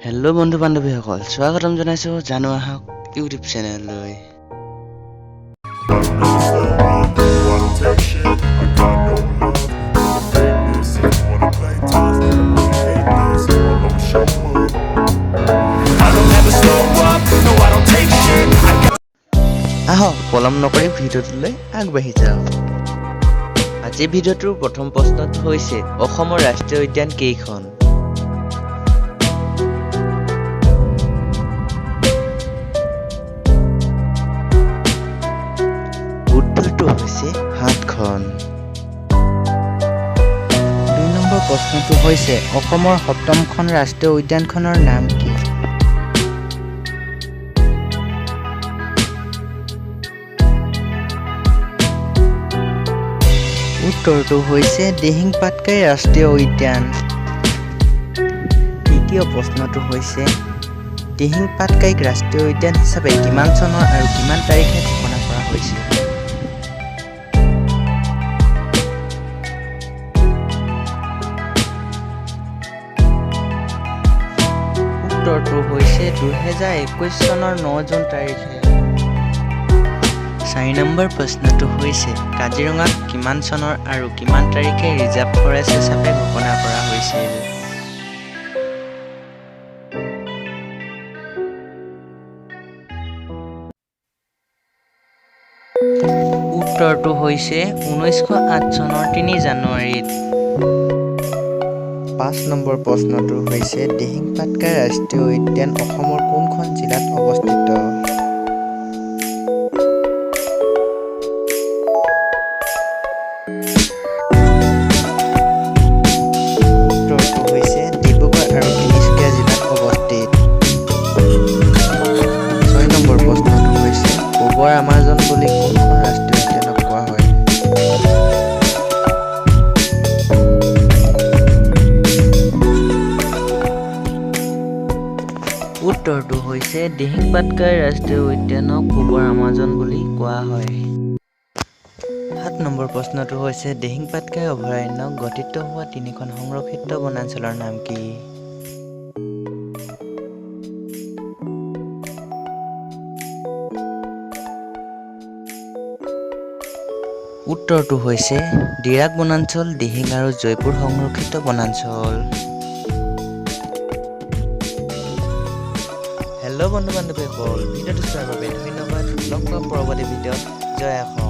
Hello' বন্ধু বান্ধৱীসকল, স্বাগতম জনাইছোঁ জানো আহক YouTube চেনেললৈ। I don't ever slow up, no, I don't take shit. I got no love for the fakeness. If you wanna play tough and wanna hate this, I'll always show up. I don't ever slow up, no, I don't take shit. I got আহক, পলম নকৰি ভিডিঅ'টোলৈ আগবাঢ়ি যাওঁ। আজিৰ ভিডিঅ'টোৰ প্ৰথম প্ৰশ্নটো হৈছে, অসমৰ ৰাষ্ট্ৰীয় উদ্যান কেইখন? উত্তৰটো হৈছে সাতখন। 2 নম্বৰ প্ৰশ্নটো হৈছে, অসমৰ সপ্তমখন ৰাষ্ট্ৰীয় উদ্যানখনৰ নাম কি? উত্তৰটো হৈছে দিহিং পাটকাই ৰাষ্ট্ৰীয় উদ্যান। তৃতীয় প্ৰশ্নটো হৈছে, দিহিং পাটকাইক ৰাষ্ট্ৰীয় উদ্যান হিচাপে কিমান চনৰ আৰু কিমান তাৰিখে ঘোষণা কৰা হৈছিল? উত্তৰটো হৈছে 2021 চনৰ 9 জুন তাৰিখে। 4 নম্বৰ প্ৰশ্নটো হৈছে, কাজিৰঙাক কিমান চনৰ আৰু কিমান তাৰিখে ৰিজাৰ্ভ ফৰেষ্ট হিচাপে ঘোষণা কৰা হৈছিল? উত্তৰটো হৈছে 1908 চনৰ 3 জানুৱাৰীত। 5 নম্বৰ প্ৰশ্নটো হৈছে, দিহিং পাটকাই ৰাষ্ট্ৰীয় উদ্যান অসমৰ কোনখন জিলাত অৱস্থিত? উত্তৰটো হৈছে ডিব্ৰুগড় আৰু তিনিচুকীয়া জিলাত অৱস্থিত। 6 নম্বৰ প্ৰশ্নটো হৈছে, পূবৰ আমাজন বুলি কোনখন ৰাষ্ট্ৰীয় উদ্যানক কোৱা হয়? উত্তৰটো হৈছে দিহিং পাটকাই ৰাষ্ট্ৰীয় উদ্যানক পূবৰ আমাজন বুলি কোৱা হয়। 7 নম্বৰ প্ৰশ্নটো হৈছে, দিহিং পাটকাই অভয়াৰণ্য গঠিত হোৱা তিনিখন সংৰক্ষিত বনাঞ্চলৰ নাম কি? উত্তৰটো হৈছে ডিৰাক বনাঞ্চল, দিহিং আৰু জয়পুৰ সংৰক্ষিত বনাঞ্চল। হেল্ল' বন্ধু বান্ধৱীসকল, ভিডিঅ'টো চোৱাৰ বাবে ধন্যবাদ। লগ পাম পৰৱৰ্তী ভিডিঅ'ত। জয় অসম।